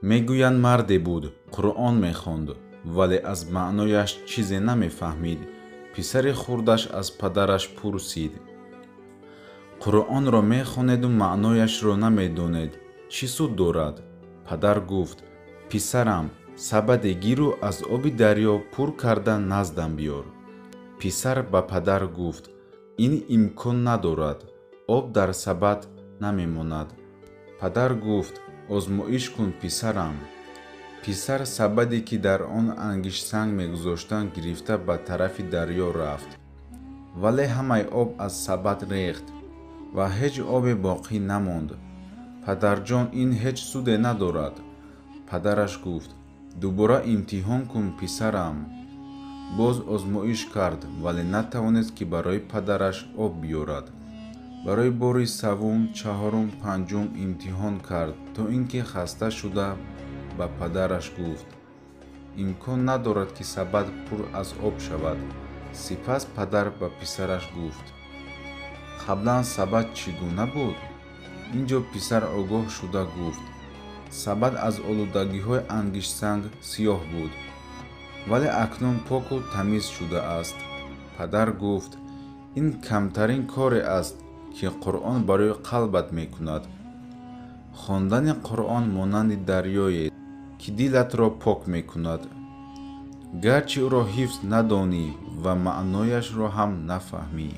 Мегӯянд, марде буд, Қуръон мехонд, вале аз маънояш чизе намефаҳмид. Писари хурдаш аз падараш пурсид: «Қуръонро мехонеду маънояшро намедонед, чӣ суд дорад?» Падар гуфт: «Писарам, сабаде гиру аз оби дарё пур карда наздам биёр». Писар ба падар гуфт: «Ин имкон надорад, об дар сабад намемонад». Падар гуфт: «Озмоиш кун, писарам». Писар сабаде, ки дар он ангиштсанг мегузоштанд, гирифта ба тарафи дарё рафт, вале ҳамаи об аз сабад рехт ва ҳеҷ обе боқӣ намонд. «Падарҷон, ин ҳеҷ суде надорад». Падараш гуфт: «Дубора имтиҳон кун, писарам». Боз озмоиш кард, вале натавонист, ки барои падараш об биёрад. Барои бори саввум, чаҳорум, панҷум имтиҳон кард, то ин ки хаста шуда ба падараш гуфт: «Имкон надорад, ки сабад пур аз об шавад». Сипас падар ба писараш гуфт: «Қаблан сабад чӣ гуна буд?» Ин ҷо писар огоҳ шуда гуфт: «Сабад аз олудагиҳои ангиштсанг сиёҳ буд, вале акнун поку тамиз шудааст». Падар гуфт: «Ин камтарин коре аст, ки Қуръон барои қалбат мекунад. Хондани Қуръон монанди дарёе, ки дилатро пок мекунад, гарчи ӯро ҳифз надонӣ ва маънояшро ҳам нафаҳмӣ».